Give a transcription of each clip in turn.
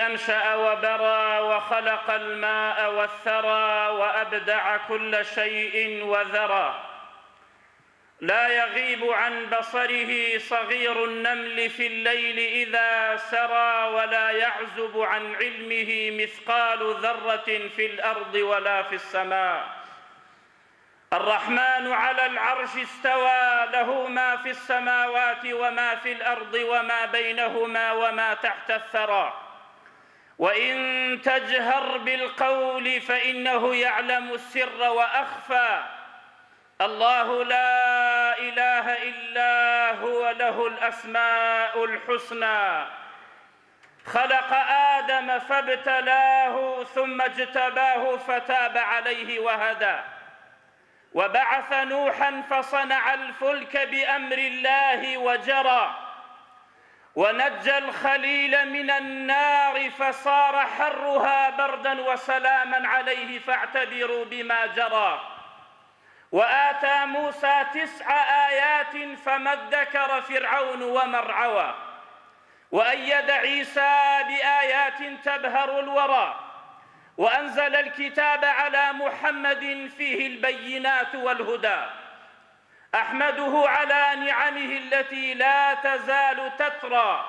أنشأ وبرى وخلق الماء والثرى وأبدع كل شيء وذرى لا يغيب عن بصره صغير النمل في الليل إذا سرى ولا يعزب عن علمه مثقال ذرة في الأرض ولا في السماء الرحمن على العرش استوى له ما في السماوات وما في الأرض وما بينهما وما تحت الثرى وإن تجهر بالقول فإنه يعلم السر وأخفى الله لا إله إلا هو له الأسماء الحسنى خلق آدم فابتلاه ثم اجتباه فتاب عليه وهدى وبعث نوحا فصنع الفلك بأمر الله وجرى ونجى الخليل من النار فصار حرها بردا وسلاما عليه فاعتبروا بما جرى وآتى موسى تسع آيات فما ادكر فرعون ومرعوى وأيد عيسى بآيات تبهر الورى وأنزل الكتاب على محمد فيه البينات والهدى أحمده على نعمه التي لا تزال تترى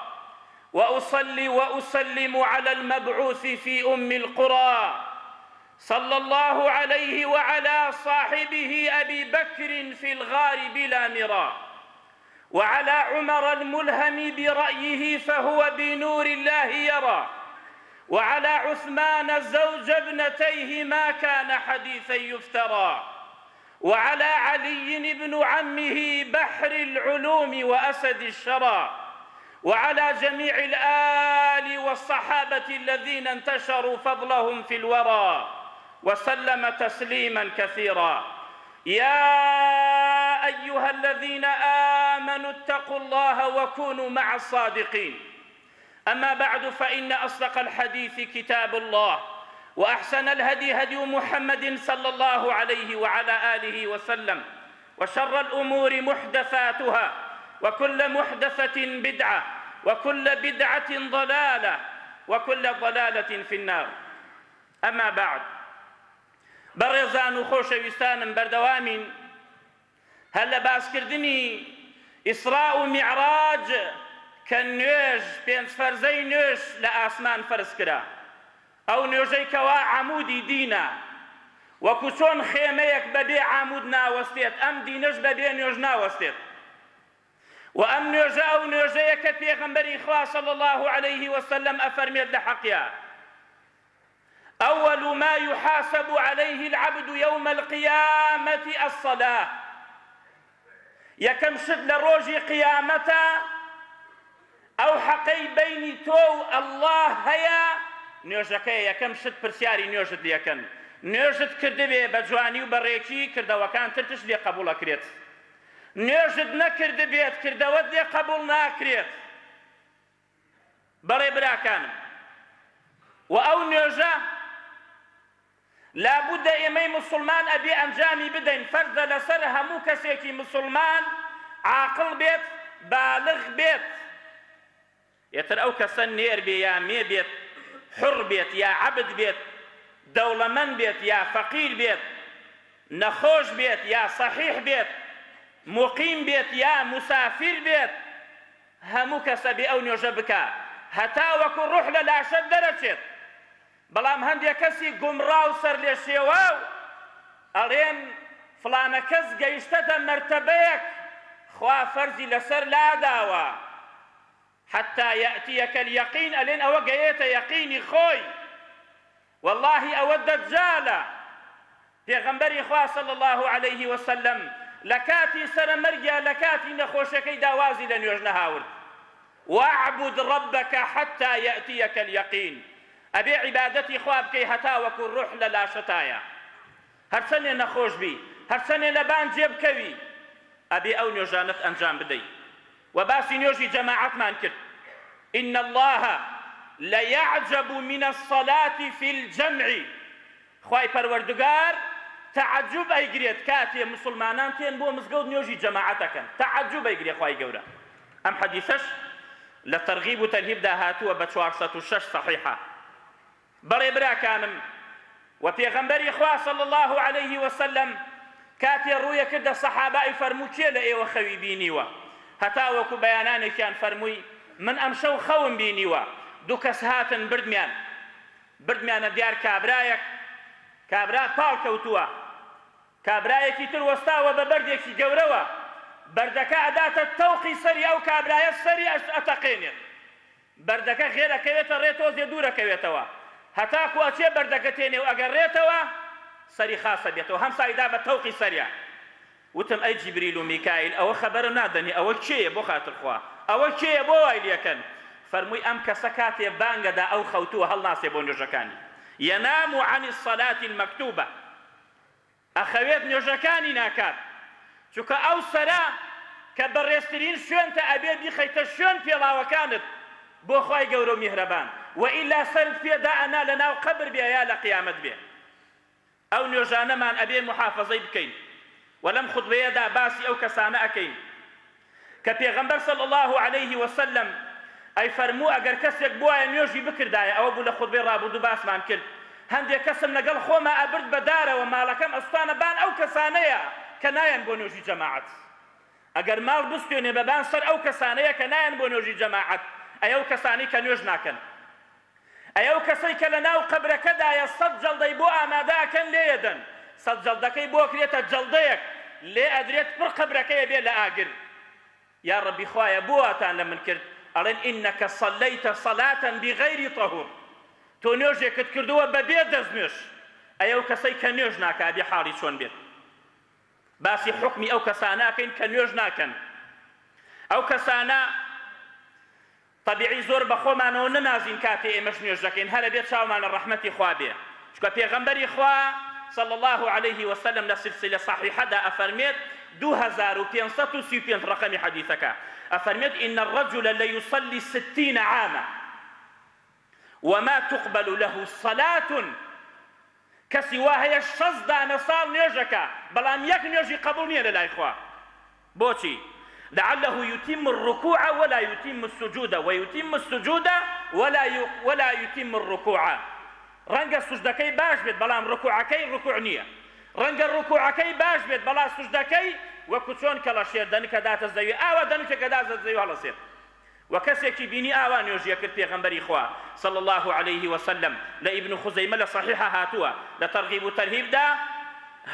وأصلي وأسلم على المبعوث في أم القرى صلى الله عليه وعلى صاحبه أبي بكر في الغار بلا مرى وعلى عمر الملهم برأيه فهو بنور الله يرى وعلى عثمان زوج ابنتيه ما كان حديثا يفترى وعلى علي بن عمه بحر العلوم وأسد الشرى وعلى جميع الآل والصحابة الذين انتشروا فضلهم في الورى وسلم تسليما كثيرا يا أيها الذين آمنوا اتقوا الله وكونوا مع الصادقين أما بعد فإن أصدق الحديث كتاب الله وأحسن الهدي هدي محمد صلى الله عليه وعلى آله وسلم وشر الأمور محدثاتها وكل محدثة بدعة وكل بدعة ضلالة وكل ضلالة في النار أما بعد بەڕێزان و خۆشەویستانم بەردەوامین هەر لە باسکردنی ئیسراء و میعراج کە نوێژ پێنج فەرزەی نوێژ لە ئاسمان فەرز کرا ئەو نوێژەی کەوا عەمودی دینە وەکو چۆن خێمەیەک بەبێ عامود ناوەستێت ئەم دینەش بەبێ نوێژ ناوەستێت وە ئەم نوێژە ئەو نوێژەیە کە پێغەمبەری خوا صلی اللە علیه وسلم ئەفەرمێت لە حەقیا اول ما یحاسب علیه العبد یوم القیامە الصلاە، یەکەم شت لە ڕۆژی قیامەتا ئەو حەقەی بەینی تۆ و اللە هەیە نوێژەکەیە، یەکەم شت پرسیاری نوێژت لێکەن، نوێژت کردبێ بە جوانی و بە ڕێکی کردەوەکان ترتش لێ قەبوڵ ئەکرێت، نوێژت نەکردبێت کردەوەت لێ قەبوڵ ناکرێت. بەڵێ براکانم وە ئەو نوێژە لابودە ئێمەی موسڵمان ئەبێ ئەنجامی بدەین فەرزە لەسەر هەموو کەسێکی موسڵمان عاقڵ بێت بالغ بێت ئێتر ئەو کەسە نێر بێ یا مێ بێت حوڕ بێت یا عەبد بێت دەوڵەمەند بێت یا فەقیر بێت نەخۆش بێت یا سەحیح بێت موقیم بێت یا موسافیر بێت هەموو کەس ئەبێ ئەو نوێژە بکا هەتاوەکو ڕوح لە لاشەت دەرەچێت بەڵام هەندێ کەسی گومڕا و سەرلێشێواو ئەڵێن فڵانە کەس گەیشتەتە مەرتەبەیەک خوا فەرزی لەسەر لاداوە حتی یأتیک الیقین ئەلێن ئەوە گەیەتە یەقینی خۆی وەڵاهی ئەوە دەجالە پێغەمبەری خوا صلی اللە علیه وسلم لە کاتی سەرەمەرگیا لە کاتی نەخۆشیەکەیدا وازی لە نوێژ نەهاورد واعبد ربک حتی یأتیک الیقین ئەبێ عیبادەتی خوا بکەی هەتاوەکو ڕوح لە لاشەتایە هەرچەنێ نەخۆش بی هەرچەنێ لەبان جێ بکەوی ئەبێ ئەو نوێژانەت ئەنجام بدەی وە باسی نوێژی جەماعەتمان کرد ان اللە لیعجب من الصلاة فی الجمع خوای پەروەردگار تەعەجوب ئەیگرێت کاتێ موسڵمانان تێن بۆ مزگەوت نوێژی جەماعەت ئەکەن تەعەجوب ئەیگرێ خوای گەورە ئەم حەدیسەش. لە تەرغیب و تەرهیبدا هاتووە بە 406 صحیحە. بەڵێ براکانم وە پێغەمبەری خوا صلی اللە علیه وسلم کاتێ ڕوویە کردە سەحابە ئەی فەرموو کێ لە ئێوە خەوی بینیوە هەتاوەکو بەیانانێکیان فەرمووی من ئەمشەو خەوم بینیوە دوو کەس هاتن بردمیان بردمیانە دیار کابرایەک کابرا پاڵ کەوتووە کابرایەکی تر وەستاوە بە بەردێکی گەورەوە بەردەکە ئەداتە تەوقی سەری ئەو کابرایە سەری ئەتەقێنێت بەردەکە غێر ئەکەوێتە ڕێ تۆزێ دوور ئەکەوێتەوە هەتاکو ئەچێ بەردەکە تێنێ و ئەگەڕێتەوە سەری خاس ئەبێتەوە هەم سایدا بە تەوقی سەریا وتم ئەی جیبریل و میکائیل ئەوە خەبەرم نادەنێ ئەوە کێیە بۆ خاتر خوا ئەوە کێیە بۆ وای لێکەن فەرمووی ئەم کەسە کاتێ بانگەدا ئەو خەوتووە هەڵناسێ بۆ نوێژەکانی ینام عن الصلاة المکتوبە ئەخەوێت نوێژەکانی ناکات چونکە ئەو سەرە کە بەڕێزترین شوێنتە ئەبێ بیخەیتە شوێن پێڵاوەکانت بۆ خوای گەورە و میهرەبان وئیلا سەرت پێ دائەنا لەناو قەبر بێ یا لە قیامەت بێ ئەو نوێژانەمان ئەبێ موحافەزەی بکەین وە لەم خوتبەیەدا باسی ئەو کەسانە ئەکەین کە پێغەمبەر صلی اللە علیه وسلم ئەیفەرموو ئەگەر کەسێک بوایە نوێژی بکردایە ئەوە بوو لە خوتبەی ڕابوردوو باسمان کرد هەندێک کەسم لەگەڵ خۆما ئەبرد بە دارەوە ماڵەکەم ئەسوتانە بان ئەو کەسانەیە کە نایەن بۆ نوێژی جەماعەت ئەگەر ماڵ بستێنێ بە بان سەر ئەو کەسانەیە کە نایەن بۆ نوێژی جەماعەت ئەی ئەو کەسانەی کە نوێژ ناکەن ئەی ئەو کەسەی کە لەناو قەبرەکەدایە سەت جەڵدەی بۆ ئامادە ئەکەن لێیەدەن سەت جەڵدەکەی بۆ ئەکرێتە جەڵدەیەک لێ ئەدرێت پڕ قەبرەکەیە بێ لە ئاگر یاڕەبی خوایە بۆ واتان لە من کرد ئەڵێن انک صلیت صلاة بغیر طهور تۆ نوێژێکت کردووە بەبێ دەستنوێژ ئەی ئەو کەسەی کە نوێژ ناکا ئەبێ حاڵی چۆن بێت باسی حوکمی ئەو کەسانە ئەکەین کە نوێژ ناکەن ئەو کەسانە تەبیعی زۆر بەخۆمانەوە نەنازین کاتێ ئێمەش نوێژ دەکەین هەر ئەبێ چاومان لە ڕەحمەتی خوا بێ چونکە پێغەمبەری خوا صلی اللە علیه وسلم لە سلسلە صحیحەدا ئەفەرمێت 2535 ڕەقەمی حەدیثەکە ئەفەرمێت ان الرجل لیصلی ستین عاما وما تقبل له صلاة کەسی وا هەیە 60 دانە ساڵ نوێژەکا بەڵام یەک نوێژی قبوڵ نییە لە لای خوا بۆچی؟ لعله یتم الرکوع ولا یتم السجود ویتم السجود ولا ولا یتم الرکوع ڕەنگە سوجدەکەی باش بێت بەڵام ڕکوعەکەی ڕکوع نییە ڕەنگە ڕکوعەکەی باش بێت بەڵام سوجدەکەی وەکو چۆن کەڵەشێر دەنکە داتە زەوی ئاوا دەنکێکە داتە زەوی هەڵەسێت وە کەسێکی بینی ئاوا نوێژی ئەکرد پێغەمبەری خوا، صلی اللە علیه وسلم، لە ئیبن خزیمە لە صحیحا هاتووە لە ترغیب و ترهیبدا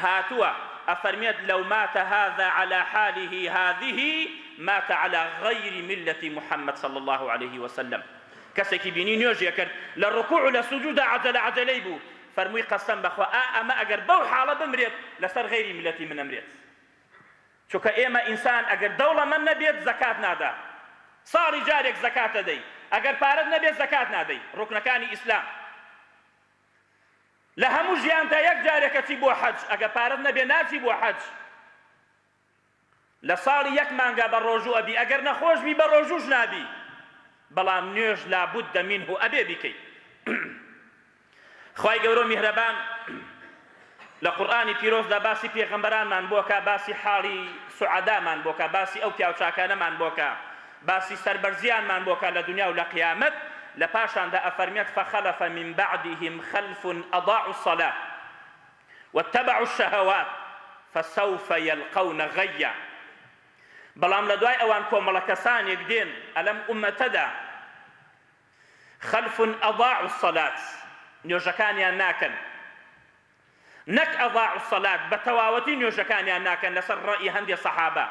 هاتووە ئەفەرمێت لو مات هذا علی حاله هذه مات علی غیر ملة محمد صلی اللە علیه وسلم کەسێکی بینی نوێژی ئەکرد لە ڕکوع و لە سجودا عەجەلە عەجەلەی بوو فەرمووی قەسەم بەخوا ئا ئەمە ئەگەر بەو حاڵە بمرێت لەسەر غەیری ملەتی من ئەمرێت. چونکە ئێمە ئینسان ئەگەر دەوڵەمەند نەبێت زەکات نادا ساڵی جارێک زەکات ئەدەی ئەگەر پارەت نەبێت زەکات نادەی ڕوکنەکانی ئیسلام لە هەموو ژیانتا یەک جارێک ئەچی بۆ حەج ئەگەر پارەت نەبێت ناچی بۆ حەج لە ساڵی یەک مانگا بە ڕۆژوو ئەبی ئەگەر نەخۆش بی بە ڕۆژووش نابی بەڵام نوێژ لابد منه ئەبێ بیکەی خوای گەورە و میهرەبان لە قورئانی پیرۆزدا باسی پێغەمبەرانمان بۆ کا باسی حاڵی سوعەدامان بۆ کا باسی ئەو پیاوچاکانەمان بۆ کا باسی سەربەرزیانمان بۆ کا لە دنیا و لە قیامەت لە پاشاندا ئەفەرمێت فخلف من بعدهم خلف اضاعوا الصلاة واتبعوا الشهوات فسوف يلقون غيا بەڵام لە دوای ئەوان کۆمەڵە کەسانێک دێن ئەلەم ئومەتەدا خلف اضاعوا الصلاة نوێژەکانیان ناکەن نەک اضاعوا الصلاة بە تەواوەتی نوێژەکانیان ناکەن لەسەر ڕەئی هەندێ سەحابە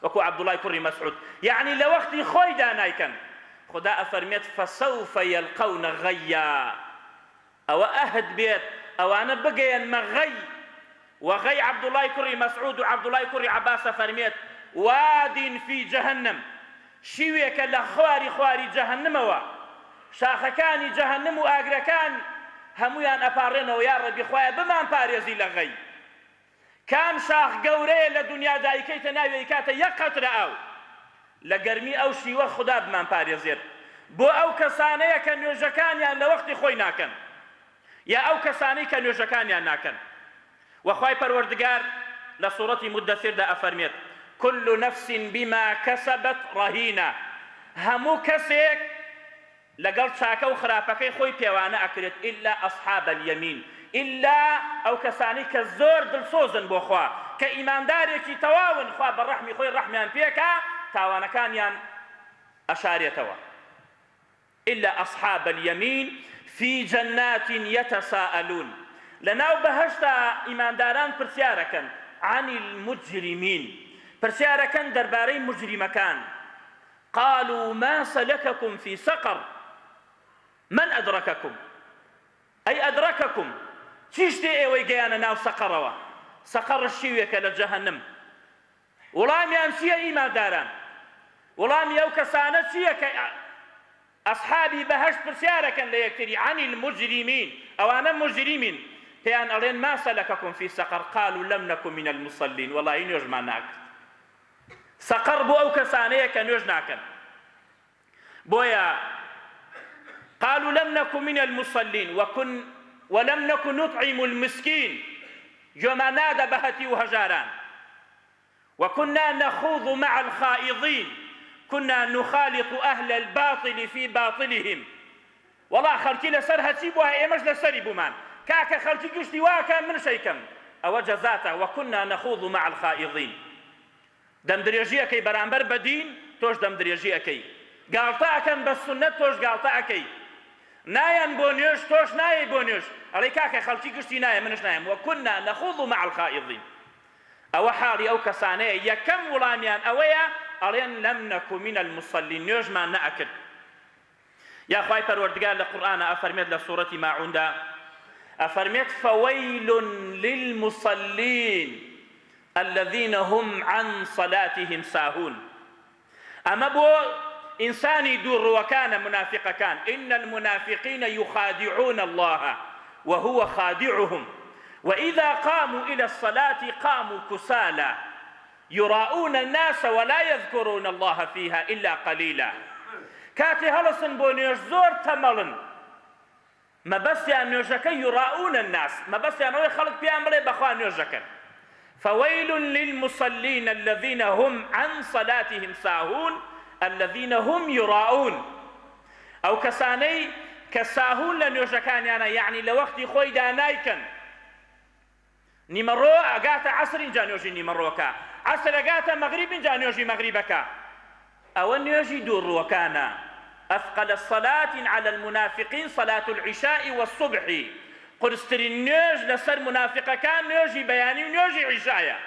وەکو عەبدوڵای کوڕی مەسعود یەعنی لە وەختی خۆیدا نایکەن خودا ئەفەرمێت فسوف یلقون غیا ئەوە ئەهد بێت ئەوانە بگەیەنمە غەی وە غەی عەبدوڵای کوڕی مەسعود و عەبدوڵای کوڕی عەباس ئەفەرمێت، واد فی جهنم، شیوێکە لە خواری خواری جەهەنمەوە، شاخەکانی جەهەنم و ئاگرەکان هەموویان ئەپاڕێنەوە یاڕەبی خوایە بمانپارێزی لە غەی. کام شاخ گەورەیە لە دونیادا ئەیکەیتە ناوی ئەیکاتە یەک قەترە ئاو لە گەرمی ئەو شیوە خودا بمانپارێزێت بۆ ئەو کەسانەیە کە نوێژەکانیان لە وەختی خۆی ناکەن یا ئەو کەسانەی کە نوێژەکانیان ناکەن وە خوای پەروەردگار لە سوڕەتی مدثردا ئەفەرمێت، کل نفس بما کسبت رهینە. هەموو کەسێک لەگەڵ چاکە و خراپەکەی خۆی پێوانە ئەکرێت الا اصحاب الیمین ئیلا ئەو کەسانەی کە زۆر دڵسۆزن بۆ خوا کە ئیماندارێکی تەواون خوا بە ڕەحمی خۆی ڕەحمیان پێکا تاوانەکانیان ئەشارێتەوە الا اصحاب الیمین فی جنات یتساءلون لەناو بەهەشتا ئیمانداران پرسیارەکەن عن المجرمین پرسیارەکەن دەربارەی موجریمەکان قالوا ما سلککم فی سقر من ادرککم ئەی ادرککم چی شتێ ئێوەی گەیانە ناو سەقەڕەوە سەقەڕ شیوێکە لە جەهەنم وڵامیان چییە ئیمانداران وڵامی ئەو کەسانە چییە کە ئەسحابی بەهەشت پرسیارەکەن لە یەکتری عن المجرمین ئەوانە مجریمین پێیان ئەڵێن ما سلککم فی سقر قالوا لم نک من المصلین وەڵاهی نوێژمان ناکرد سەقەڕ بۆ ئەو کەسانەیە کە نوێژ ناکەن بۆیە قالوا لم نک من المصلین وكن ولم نک نطعم المسکین گوێمان نادا بە هەتیو و هەژاران وكنا نخوض مع الخائضین كنا نخالط أهل الباطل في باطلهم وەڵا خەڵکی لەسەر هەرچی بوایە ئێمەش لەسەری بوومان کاکە خەڵکی گشتی واکەن منش ئەیکەم ئەوە جەزاتە وكنا نخوض مع الخائضین دەم درێژی ئەکەی بەرامبەر بە دین تۆش دەم درێژی ئەکەی گاڵتە ئەکەن بە سوننەت تۆش گاڵتە ئەکەی نایەن بۆ نوێژ تۆش نایەی بۆ نوێژ ئەڵێی کاکە خەڵکی گشتی نایە منش نایەم وكنا نخوض مع الخائضین ئەوە حاڵی ئەو کەسانەیە یەکەم وڵامیان ئەوەیە ئەڵێن لم نک من المصلین نوێژمان نەئەکرد یا خوای پەروەردگار لە قورئانا ئەفەرمێت لە سورەتی ماعوندا ئەفەرمێت فویل للمصلین الذین هم عن صلاتهم ساهون ئەمە بۆ ئینسانی دووڕووەکانە منافقەکان ان المنافقین یخادعون الله وهو خادعهم وإذا قاموا إلى الصلاة قاموا كسالى یراءون الناس ولا یذکرون اللە فیها الا قلیلا کاتێ هەڵەسن بۆ نوێژ زۆر تەمەڵن مەبەستیان نوێژەکە یراءون الناس مەبەستیان ئەوەیە خەڵک پێیان بڵێ بەخوا نوێژەکەن فویل للمصلین الذین هم عن صلاتهم ساهون الذین هم یراءون ئەو کەسانەی کە ساهون لە نوێژەکانیانە یەعنی لە وەختی خۆیدا نایکەن نیمەڕۆ ئەگاتە عەسر ئینجا نوێژی نیمەڕۆکە، عەسر ئەگاتە مەغریب ئینجا نوێژی مەغریبەکە. ئەوە نوێژی دووڕووەکانە، اثقل الصلاة علی المنافقین صلاة العشاء والصبح، قورسترین نوێژ لەسەر مونافقەکان نوێژی بەیانی و نوێژی عیشایە.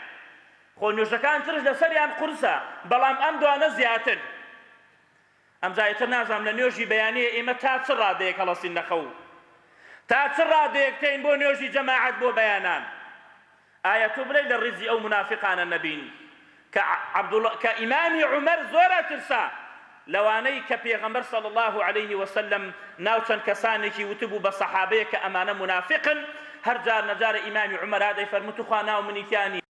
خۆ نوێژەکان ترش لەسەریان قورسە بەڵام ئەم دوانە زیاتر. ئەمجا ئیتر نازانم لە نوێژی بەیانییە ئێمە تا چ ڕادەیەک هەڵەسین لە خەو؟ تا چ ڕادەیەک تێین بۆ نوێژی جەماعەت بۆ بەیانان؟ ئایا تۆ بڵێی لە ڕیزی ئەو مونافیقانە نەبین کە عەبدوڵ کە ئیمامی عومەر زۆر ئەترسا لەوانەی کە پێغەمبەر صلی اللە علیه وسلم ناو چەند کەسانێکی وتبوو بە سەحابەیەک کە ئەمانە مونافیقن هەر جار نەجارە ئیمامی عومەر هات ئەیفەرموو توخوا ناو منی تیا نییە؟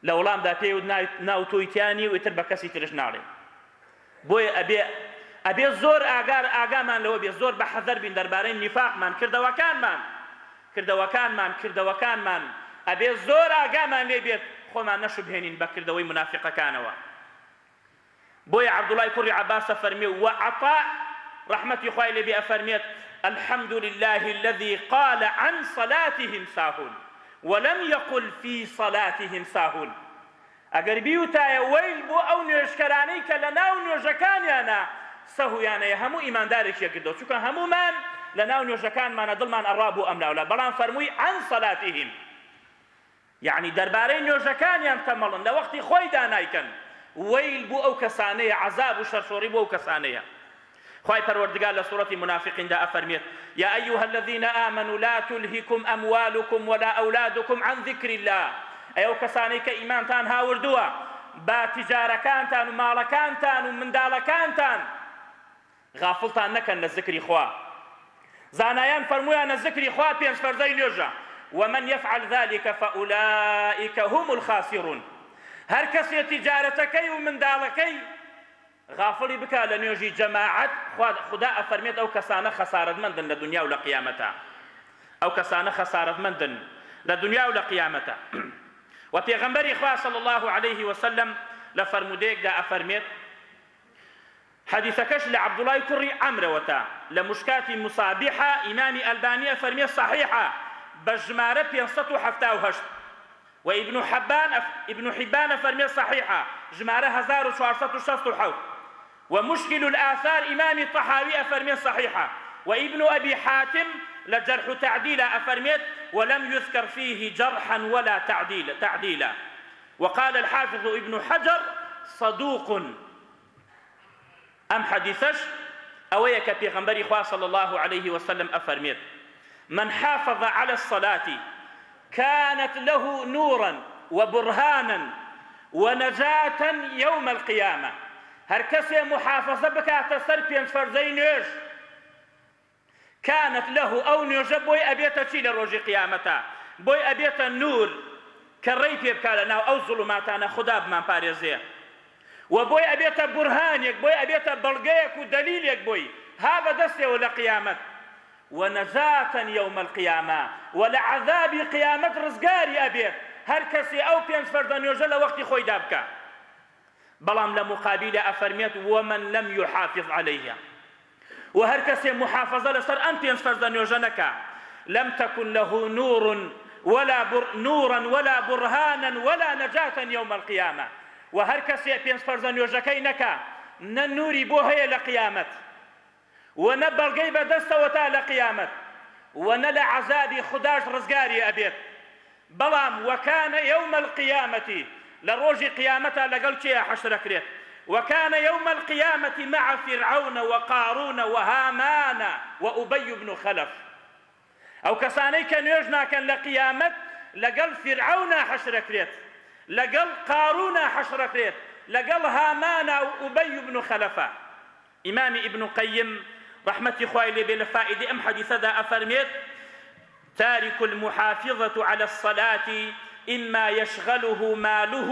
لە وەڵامدا پێی وت ناو تۆی تیا نیە و ئیتر بە کەسی ترش ناڵێم. بۆیە ئەبێ ئەبێ زۆر ئاگار ئاگامان لەوە بێ زۆر بە حەزەر بین دەربارەی نیفاقمان کردەوەکانمان کردەوەکانمان کردەوەکانمان ئەبێ زۆر ئاگامان لێ بێت خۆمان نەشوبهێنین بە کردەوەی مونافیقەکانەوە. بۆیە عەبدوڵای کوڕی عەباس ئەفەرموێ و عەتاء ڕەحمەتی خوای لێ بێ ئەفەرموێت، الحمد للە الذی قال عن صلاتهم ساهون ولم یقل فی صلاتهم ساهون ئەگەر بیوتایە وەیل بۆ ئەو نوێژکەرانەی کە لەناو نوێژەکانیانا سەهویان هەیە هەموو ئیماندارێکی ئەگردەوە چونکە هەموومان لەناو نوێژەکانمانا دڵمان ئەڕا بۆ ئەملاولا بەڵام فەرمووی عن صلاتهم یەعنی دەربارەی نوێژەکانیان تەمەڵن لە وەختی خۆیدا نایکەن، وەیل بۆ ئەو کەسانەیە، عەزاب و شەرشۆڕی بۆ ئەو کەسانەیە. خوای پەروەردگار لە سورەتی مونافقیندا ئەفەرموێت، یا ایها الذین آمنوا لا تلهکم اموالکم ولا اولادکم عن ذکر اللە، ئەی ئەو کەسانەی کە ئیمانتان هاوردووە، با تیجارەکانتان و ماڵەکانتان و منداڵەکانتان غافڵتان نەکەن لە زکری خوا. زانایان فەرموویانە زکری خوا پێنج فەرزەی نوێژە، ومن یفعل ذلک فاولئک هم الخاسرون، هەر کەسێ تیجارەتەکەی و منداڵەکەی غافڵی بکا لە نوێژی جەماعەت خودا ئەفەرمێت ئەو کەسانە خەسارەتمەندن لە دونیا و لە قیامەتا، ئەو کەسانە خەسارەتمەندن لە دونیا و لە قیامەتا. وە پێغەمبەری خوا صلی اللە علیه وسلم لە فەرموودەیەکدا ئەفەرمێت. حەدیسەکەش لە عەبدوڵای کوڕی عەمرەوە تا لە مشکاتی مصابیحە ئیمامی ئەلبانی ئەفەرمێ صحیحە بە ژمارە 578 و ابن حبان ابن حبان ئەفەرمێ صحیحە ژمارە 1467 و مشکل الآثار ئیمامی طحاوی ئەفەرمێ صحیحە و ابن ابی حاتم لە جرح و تعدیلا ئەفەرمێت ولم یذکر فیه جرحا ولا تعدیل تعدیلا وقال الحافظ ابن حجر صدوق ئەم حەدیسەش ئەوەیە کە پێغەمبەری خوا صلی اللە علیه وسلم ئەفەرمێت، من حافظ علی الصلاة کانت له نورا وبرهانا ونجاة یوم القیامە، هەرکەسێ موحافەزە بکاتە سەر پێنج فەرزەی نوێژ، کانت لە ئەو نوێژە بۆی ئەبێتە چی لە ڕۆژی قیامەتا بۆی ئەبێتە نور کە ڕێی پێ بکا لە ناو ئەو زوڵوماتانە خودا بمان پارێزێ وە بۆی ئەبێتە بورهانێک بۆی ئەبێتە بەڵگەیەک و دەلیلێک بۆی ها بە دەستێوە لە قیامەت وە نجاة یوم القیامە وە لە عەزابی قیامەت ڕزگاری ئەبێت هەر کەسێ ئەو پێنج فەرزە نوێژە لە وەختی خۆیدا بکا بەڵام لە موقابیلا ئەفەرمێت ومن لم یحافظ علیها وە هەر کەسێ موحافەزە لەسەر ئەم پێنج فەرزە نوێژە نەکا لم تکن له نور ولا بر نورا ولا برهانا ولا نجاة یوم القیامە وە هەر کەسێ پێنج فەرزە نوێژەکەی نەکا نە نوری بۆ هەیە لە قیامەت وە نە بەڵگەی بەدەستەوە تا لە قیامەت وە نە لە عەزابی خوداش ڕزگاری ئەبێت بەڵام وکان یوم القیامە لە ڕۆژی قیامەتا لەگەڵ کێیا حەشر ئەکرێت وکان یوم القیامە مع فرعون وقارون وهامان وابی بن خلف ئەو کەسانەی کە نوێژ ناکەن لە قیامەت لەگەڵ فیرعەونا حەشر ئەکرێت لەگەڵ قارونا حەشر ئەکرێت لەگەڵ هامانا و ئوبەی بن خەلەفا ئیمامی ئیبن قەیم ڕەحمەتی خوای لێ بێ لە فائیدەی ئەم حەدیسەدا ئەفەرمێت، تارک المحافظة علی الصلاة اما یشغله ماله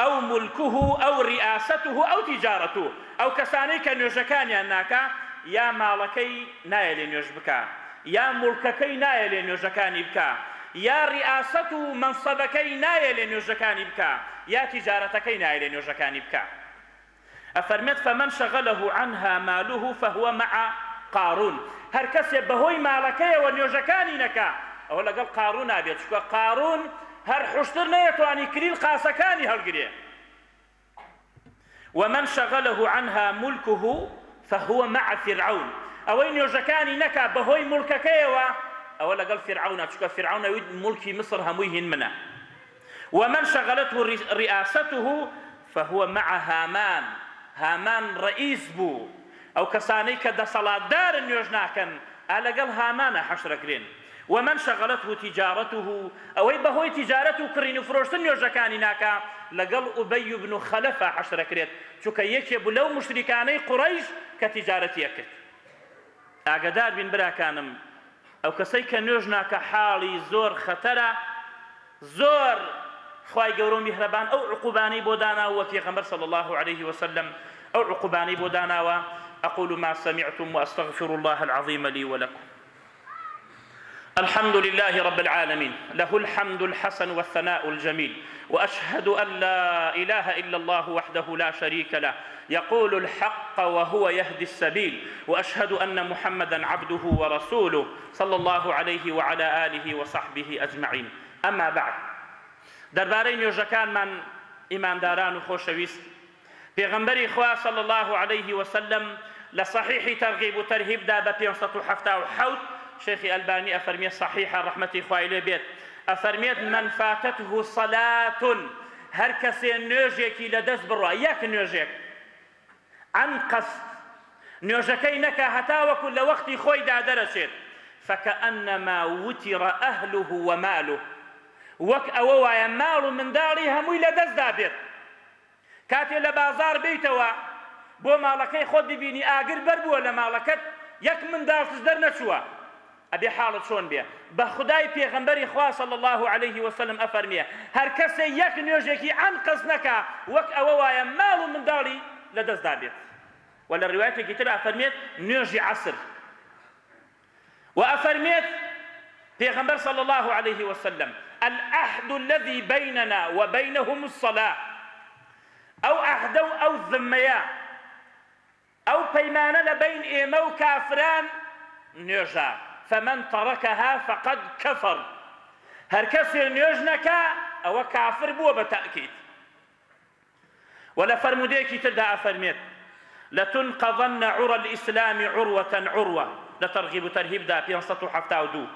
او ملکه او رئاسته او تجارته، ئەو کەسانەی کە نوێژەکانیان ناکا یا ماڵەکەی نایەلێ نوێژ بکا یا موڵکەکەی نایەلێ نوێژەکانی بکا یا ریاسەت و مەنسەبەکەی نایەلێ نوێژەکانی بکا یا تیجارەتەکەی نایەلێ نوێژەکانی بکا. ئەفەرمێت، فمن شغله عنها ماله فهو مع قارون، هەرکەسێ بەهۆی ماڵەکەیەوە نوێژەکانی نەکا ئەوە لەگەڵ قارونا بێت، چونکە قارون هەر حوشتر نەیەتوانی کلیل قاسەکانی هەڵگرێ. ومن شغله عنها ملکه فهو مع فرعون، ئەوەی نوێژەکانی نەکا بەهۆی موڵکەکەیەوە ئەوە لەگەڵ فیرعەونە، چونکە فیرعەون ئەویت موڵکی میسر هەمووی هین منە. ومن شغلته رئاسته فهو مع هامان، هامان ڕەئیس بوو، ئەو کەسانەی کە دەسەڵاتدارن نوێژ ناکەن ئا لەگەڵ هامانا حەشرەکرێن، ومن شغلته تجارته، ئەوەی بەهۆی تیجارەت و کڕین و فرۆشتن نوێژەکانی ناکا لەگەڵ ئوبەی بن خەلەفا حەشرەکرێت، چونکە یەکێ بوو لەو موشریکانەی قوڕەیش کە تیجارەتی ئەکرد. ئاگەدار بین براکانم ئەو کەسەی کە نوێژ ناکا حاڵی زۆر خەتەرە زۆر خوای گەورە و میهرەبان ئەو عقوبانەی بۆ داناوە وە پێغەمبەر صلی اللە علیه وسلم ئەو عقوبانەی بۆ داناوە اقول ما سمعتم واستغفر الله العظیم لي ولكم الحمد لله رب العالمين له الحمد الحسن والثناء الجميل وأشهد أن لا إله إلا الله وحده لا شريك له يقول الحق وهو يهدي السبيل وأشهد أن محمدا عبده ورسوله صلى الله عليه وعلى آله وصحبه أجمعين أما بعد دەربارەی نوێژەکانمان ئیمانداران و خۆشەویست پێغەمبەری خوا صلی اللە علیه وسلم لە صحیحی ترغیب و ترهیبدا بە 577 شێخی ئەلبانی ئەفەرمێ صحیحە ڕەحمەتی خوای لێ بێت ئەفەرمێت من فاتته صلاة هەر کەسێ نوێژێکی لە دەست بڕوا یەک نوێژێک عن قصد نوێژەکەی نەکا هەتاوەکو لە وەختی خۆیدا دەرەچێت فکأنما وتر أهله وماله وەک ئەوە وایە ماڵ و منداڵی هەمووی لە دەستدا بێت کاتێ لە بازاڕ بێیتەوە بۆ ماڵەکەی خۆت ببینی ئاگر بەربووە لە ماڵەکەت یەک منداڵتش دەرنەچووە ئەبێ حاڵت چۆن بێ بە خودای پێغەمبەری خوا صلی اللە علیه وسلم ئەفەرمێ هەر کەسێ یەک نوێژێکی عەن قەست نەکا وەک ئەوە وایە ماڵ و منداڵی لە دەستدا بێت وە لە ڕیوایەتێکی تر ئەفەرمێت نوێژی عەسر وە ئەفەرمێت پێغەمبەر صلی اللە علیه وسلم، العهد الذی بیننا وبینهم الصلاة، ئەو عەهدە و ئەو ذمەیە. ئەو پەیمانە لە بەین ئێمە و کافران نوێژە، فمن ترکها فقد کفر، هەر کەسێ نوێژ نەکا ئەوە کافر بووە بە تەئکید. وە لە فەرموودەیەکی تردا ئەفەرمێت، لتنقضن عری الاسلام عروە عروە، لە ترغیب و ترهیبدا 572،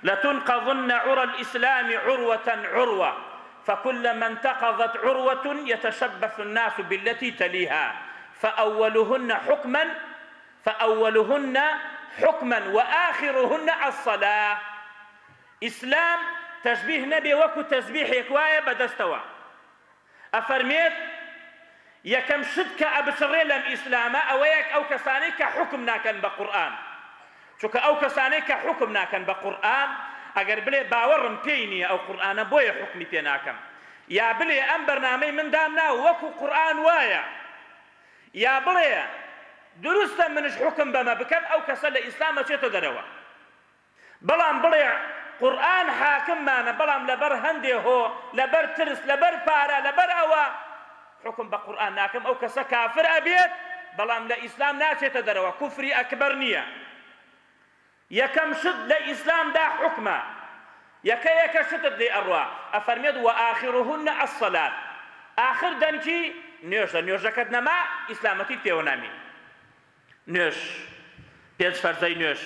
لتنقضن عری الاسلام عروە عروە فکلما انتقضت عروە یتشبث الناس بالتی تلیها فاولهن حکما فاولهن حکما وآخرهن الصلاە ئیسلام تەشبیه نەبێ وەکو تەزبیحێک وایە بەدەستەوە ئەفەرمێت، یەکەم شت کە ئەبچڕێ لەم ئیسلامە ئەوەیە ئەو کەسانەی کە حوکم ناکەن بە قورئان، چونکە ئەو کەسانەی کە حوکم ناکەن بە قورئان ئەگەر بلێ باوەڕم پێی نییە ئەو قورئانە بۆیە حوکمی پێ ناکەم، یا بلێ ئەم بەرنامەی من دامناوە وەکو قورئان وایە، یا بڵێ دروستە منش حوکم بەمە بکەم ئەو کەسە لە ئیسلام ئەچێتە دەرەوە. بەڵام بڵێ قورئان حاکممانە بەڵام لەبەر هەندێ هۆ لەبەر ترس لەبەر پارە لەبەر ئەوە حوکم بە قورئان ناکەم ئەو کەسە کافر ئەبێت بەڵام لە ئیسلام ناچێتە دەرەوە کوفری ئەکبەر نییە یەکەم شت لە ئیسلامدا حوکمە یەکە یەکە شتت لێ ئەڕوا ئەفەرمێت وآخرهن الصلاة ئاخر دەنکی نوێژە نوێژەکەت نەما ئیسلامەتیت پێوە نامینێ. نوێژ، پێنج فەرزەی نوێژ.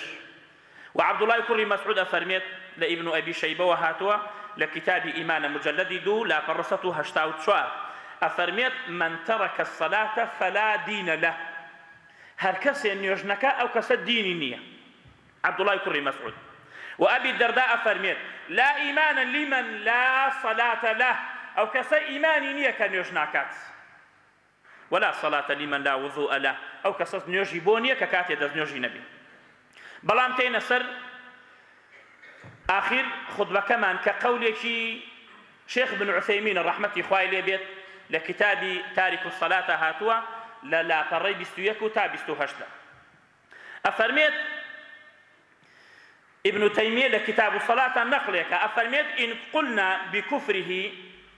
وە عەبدوڵای کوڕی مەسعود ئەفەرمێت، لە ئیبن ئەبی شەیبەوە هاتووە لە کیتابی ئیمانە مجەلەدی دوو لاپەڕە 184 ئەفەرمێت، من ترک الصلاة فلا دین له، هەرکەسێ نوێژ نەکا ئەو کەسە دینی نییە. عەبدوڵای کوڕی مەسعود. وە ئەبی دەرداء ئەفەرمێت، لا ایمان لمن لا صلاة له، ئەو کەسە ئیمانی نییە کە نوێژ ناکات. ولا صلاة لمن لا وضوء له، ئەو کەسەس نوێژی بۆ نیە کە کاتێ دەست نوێژی نەبێ. بەڵام تێینە سەر ئاخیر خوتبەکەمان کە قەولێکی شێخ بن عوثەیمینە ڕەحمەتی خوای لێ بێت لە کتابی تارک الصلاة هاتووە لە لاپەڕەی 21 و تا 28 ئەفەرمێت ابن تیمیە لە کتاب الصلاة نەقلێکە ئەفەرمێت ان قلنا بکفره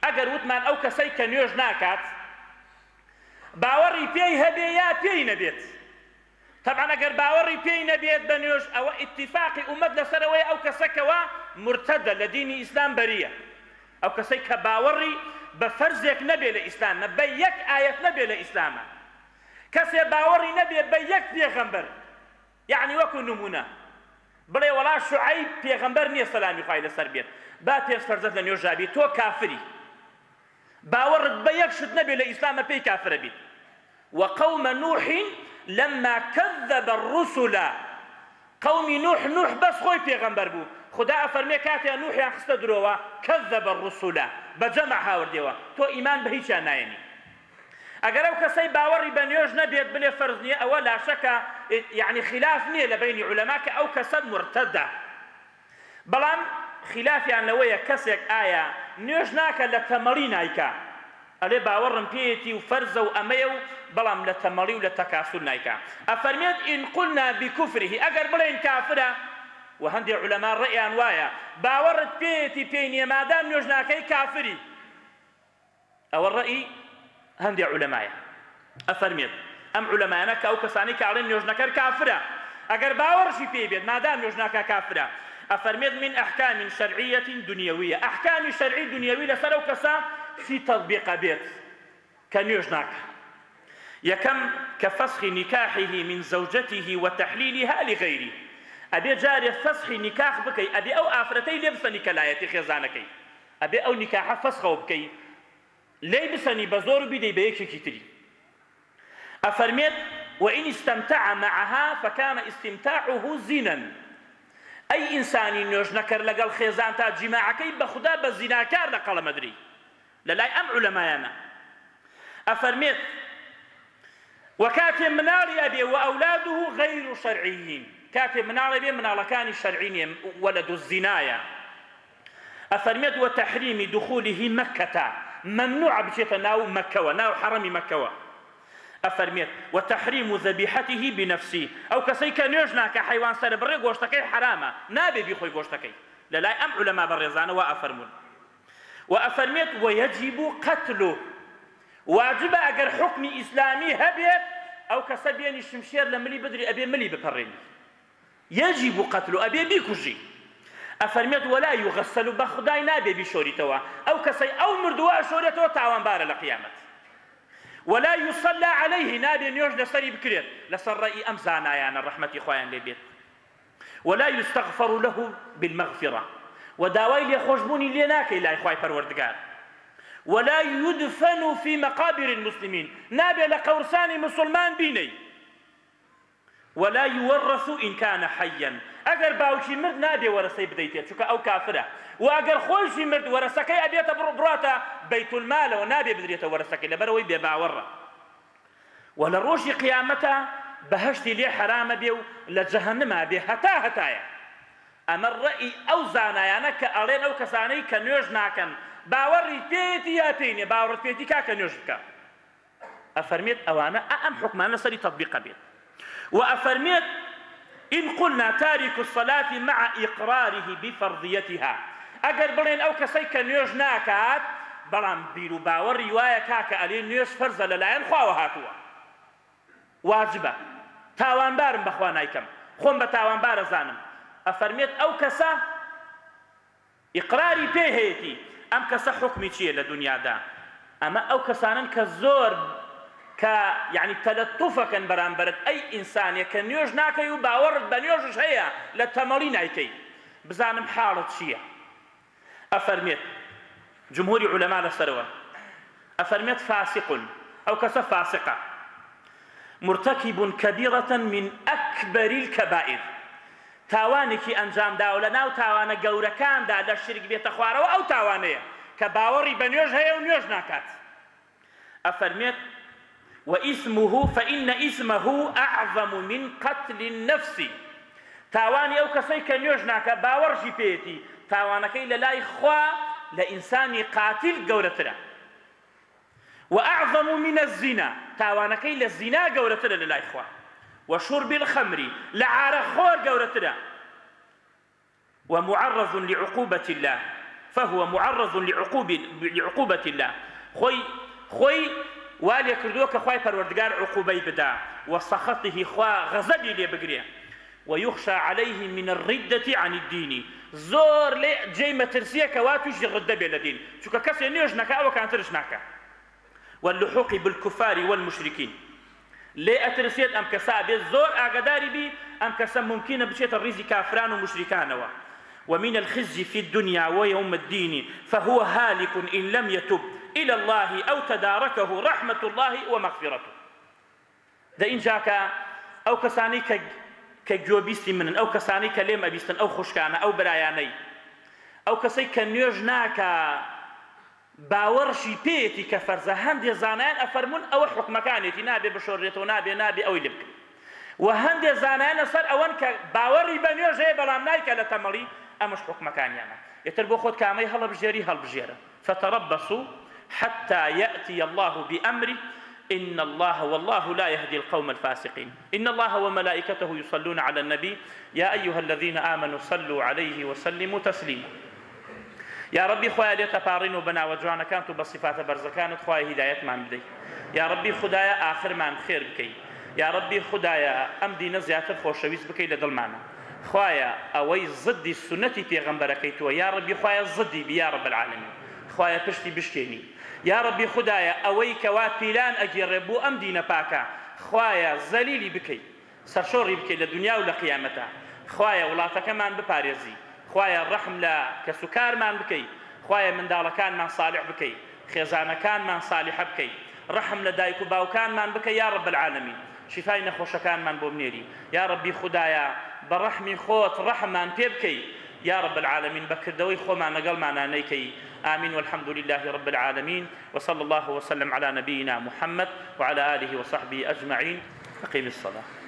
ئەگەر وتمان ئەو کەسەی کە نوێژ ناکات باوەڕی پێی هەبێ یا پێی نەبێت طبعا ئەگەر باوەڕی پێی نەبێت بە نوێژ ئەوە ئیتفاقی ئومەت لەسەرەوەی ئەو کەسە کەوا مرتدە لە دینی ئیسلام بەریە ئەو کەسەی کە باوەڕی بە فەرزێک نەبێ لە ئیسلامە بە یەک ئایەت نەبێ لە ئیسلامە کەسێ باوەڕی نەبێ بە یەک پێغەمبەر یەعنی وەکو نمونە بڵێ وەڵا شوعەیب پێغەمبەر نیە سەلامی خوای لەسەر بێت با پێنج فەرزت لە نوێژا بی تۆ کافری باوەڕت بە یەک شت نەبێ لە ئیسلامە پێی کافرە بیت وقوم نوح لما كذب الرسل قومی نوح نوح بەس خۆی پێغەمبەر بوو خودا ئەفەرمێ کاتێ نوحیان خستە درۆوە كذب الرسل بە جەمع هاوردێوە تۆ ئیمان بە هیچیان نایەنی ئەگەر ئەو کەسەی باوەڕی بە نوێژ نەبێت بلێ فەرز نیە ئەوە لاشەکە یەعنی خیلاف نیە لە بەینی عولەما کە ئەو کەسە مورتەدە بەڵام خیلافیان لەوەیە کەسێک ئایا نوێژ ناکە لە تەمەڵی نایکا ئەلێ باوەڕم پێیەتی و فەرزە و ئەمەیە و بەڵام لە تەمەڵی و لە تەکاسول نایکا ئەفەرمێت ان قلنا بکفره ئەگەر بڵێین کافرە و هەندێ عولەما ڕەئیان وایە باوەڕت پێیەتی پێی نیە مادام نوێژ ناکەی کافری ئەوە ڕەئی هەندێ عولەمایە ئەفەرمێت ئەم عولەمایانە کە ئەو کەسانەی کە ئەڵێن نوێژنەکەر کافرە ئەگەر باوەڕشی پێی بێت مادام نوێژ ناکا کافرە ئەفەرمێت من ئەحکام شەرعیە دنیویە ئەحکامی شەرعی دنیوی لەسەر ئەو کەسە چی تەطبیق ئەبێت کە نوێژ ناکا یەکەم کە فسخ نکاحه من زوجته وتحلیلها لغیره ئەبێ جارێ فەسخی نیکاح بکەی ئەبێ ئەو ئافرەتەی لێ بسەنی کە لایەتی خێزانەکەی ئەبێ ئەو نیکاحە فەسخەوە بکەی لێی بسەنی بە زۆر و بیدەی بە یەکێکی تری ئەفەرمێت وإن استمتع معها فكان استمتاعه زنا ئەی ئینسانی نوێژنەکەر لەگەڵ خێزانتا جیماعەکەی بە خودا بە زیناکار لە قەڵەم ئەدرێی لە لای ئەم عولەمایانە ئەفەرمێت وە کاتێ مناڵی ئەبێ وأولاده غیر شرعیین کاتێ مناڵ ئەبێ مناڵەکانی شەرعی نیە ولد الزنایە ئەفەرمێت وتحریم دخوله مکە مەمنوعە بچێتە ناو مەکەوە ناو حەڕەمی مەکەوە ئەفەرمێت وتحریم ذبیحته بنفسه ئەو کەسەی کە نوێژ ناکا حەیوان سەربڕێ گۆشتەکەی حەرامە نابێ بیخۆی گۆشتەکەی لەلای ئەم عولەما بەڕێزانە وا ئەفەرموون وە ئەفەرمێت ویجب قتله واجبە ئەگەر حوکمی ئیسلامی هەبێت. ئەو کەسە بێنی شمشێر لە ملی بدری ئەبێ ملی بپەڕێنی یجب قتله ئەبێ بیکوژی ئەفەرمێت ولا یغسل بە خودای نابێ بیشۆریتەوە ئەو کەسەی ئەو مردووە ئەشۆرێتەوە تاوانبارە لە قیامەت ولا یصلی علیه نابێ نوێژ لەسەری بکرێت لەسەر ڕەئی ئەم زانایانە ڕەحمەتی خوایان لێ بێت ولا یستغفر له بالمغفرە و داوای لێخۆشبوونی لێ ناکەی لای خوای پەروەردگار ولا یدفن فی مقابر المسلمین نابێ لە قەورسانی موسڵمان بینەی ولا یورث ان کان حیا ئەگەر باوکی مرد نابێ وەرەسەی بدەیتێ چونکە ئەو کافرە و ئەگەر خۆیشی مرد وەرەسەکەی ئەبێتە بڕاتە بەیت المالەوە نابێ بدرێتە وەرەسەکەی لەبەرئەوەی بێباوەڕە وە لە ڕۆژی قیامەتا بەهەشتی لێ حەرامە بێ و لە جەهەنما بێ هەتا هەتایە ئەمە ڕەئی ئەو زانایانە کە ئەڵێن ئەو کەسانەی کە نوێژ ناکەن باوەڕی پێیەتی یا پێی نیە باوەڕت پێیەتی کاکە نوێژ بکە ئەفەرمێت ئەوانە ئا ئەم حوکمانە لەسەری تەتبیق ئەبێت وە ئەفەرمێت إن قلنا تارك الصلاة مع إقراره بفرضيتها ئەگەر بڵێن ئەو کەسەی کە نوێژ ناکات بەڵام بیر و باوەڕی وایە کاکە ئەلێ نوێژ فەرزە لەلایەن خواوە هاتووە واجبە تاوانبارم بەخوا نایکەم خۆم بە تاوانبار ئەزانم ئەفەرمێت ئەو کەسە ئیقراری پێی هەیەتی ئەم کەسە حوکمی چیە لە دونیادا ئەمە ئەو کەسانەن کە زۆر کە یەعنی تەلەتوفەکەن بەرامبەرت ئەی ئینسانێک کە نوێژ ناکەی و باوەڕت بە نوێژش هەیە لە تەمەڵی نایکەی بزانم حاڵت چیە ئەفەرمێت جمهوری عولەما لەسەرەوەن ئەفەرمێت فاسق ئەو کەسە فاسقە مرتکب کبیرە من اکبر الکبائر تاوانێکی ئەنجام داوە لە ناو تاوانە گەورەکاندا لە شرک بێتە خوارەوە ئەو تاوانەیە کە باوەڕی بە نوێژ هەیە و نوێژ ناکات ئەفەرمێت وإثمه فإن إثمه أعظم من قتل النفس تاوانی ئەو کەسەی کە نوێژ ناکا باوەڕشی پێیەتی تاوانەکەی لە لای خوا لە ئینسانی قاتیل گەورەترە وأعظم من الزنا تاوانەکەی لە زینا گەورەترە لە لای خوا وشرب الخمر لە عارەق خۆر گەورەترە ومعرض لعقوبة الله فهو معرض لعقوبة الله خۆی خۆی وا لێ کردووە کە خوای پەروەردگار عقوبەی بدا وسخطه خوا غەزەبی لێ بگرێ ویخشی علیه من الردة عن الدین زۆر لێ جێی مەترسیە کە وا تووشی ڕدە بێ لە دین چونکە کەسێ نوێژ نەکا ئەوەکانترش ناکا واللحوق بالکفار والمشرکین لێ ئەترسێت ئەم کەسە ئەبێت زۆر ئاگەداری بی ئەم کەسە مومکینە بچێتە ڕیزی کافران و موشریکانەوە ومن الخزی فی الدنیا ویوم الدین فهو هالک ان لم یتب الی اللە او تدارکه رحمة اللە ومغفرته دە ئینجا کە ئەو کەسانەی کە کە گوێبیستی منن ئەو کەسانەی کە لێم ئەبیستن ئەو خوشکانە ئەو برایانەی ئەو کەسەی کە نوێژ ناکا باوەڕشی پێیەتی کە فەرزە هەندێ زانایان ئەفەرموون ئەوە حوکمەکانیەتی نابێ بشۆررێتەوە نابێ نابێ ئەوەی لێ بکرێ وە هەندێ زانایان لەسەر ئەوەن کە باوەڕی بە نوێژ هەیە بەڵام نایکا لە تەمەڵی ئەمەش حوکمەکانیانە ئیتر بۆ خۆت کامەی هەڵەبژێری هەڵبژێرە فتربصوا حتى يأتي الله بأمره إن الله والله لا يهدي القوم الفاسقين إن الله وملائكته يصلون على النبي يا أيها الذين آمنوا صلوا عليه وسلموا تسليما یاڕەبی خوایە لێت ئەپاڕین و بە ناوە جوانەکانت و بە سیفاتە بەرزەکانت خوایە هیدایەتمان بدەی یاڕەبی خودایە ئاخرمان خێر بکەی یاڕەبی خودایە ئەم دینە زیاتر خۆشەویست بکەی لە دڵمانا خوایە ئەوەی زدی سوننەتی پێغەمبەرەکەی تۆ یاڕەبی خوایە زدی بی یاڕەب العالمین خوایە پشتی بشکێنی یاڕەبی خودایە ئەوەی کەوا پیلان ئەگێڕێ بۆ ئەم دینە پاکە خوایە زەلیلی بکەی سەرشۆڕی بکەی لە دونیا و لە قیامەتا خوایە وڵاتەکەمان بپارێزی خوایە ڕەحم لە کەس و کارمان بکەی خوایە منداڵەکانمان صالح بکەی خێزانەکانمان صالحە بکەی ڕەحم لە دایک و باوکانمان بکەی یا رب العالمین شیفای نەخۆشەکانمان بۆ بنێری یا ربی خودایە بە ڕەحمی خۆت ڕەحممان پێ بکەی یا رب العالمین بە کردەوەی خۆمان لەگەڵمانا نەیکەی آمین والحمد لله رب العالمین وصلى الله وسلم على نبينا محمد وعلى آله وصحبه أجمعين أقم الصلاة.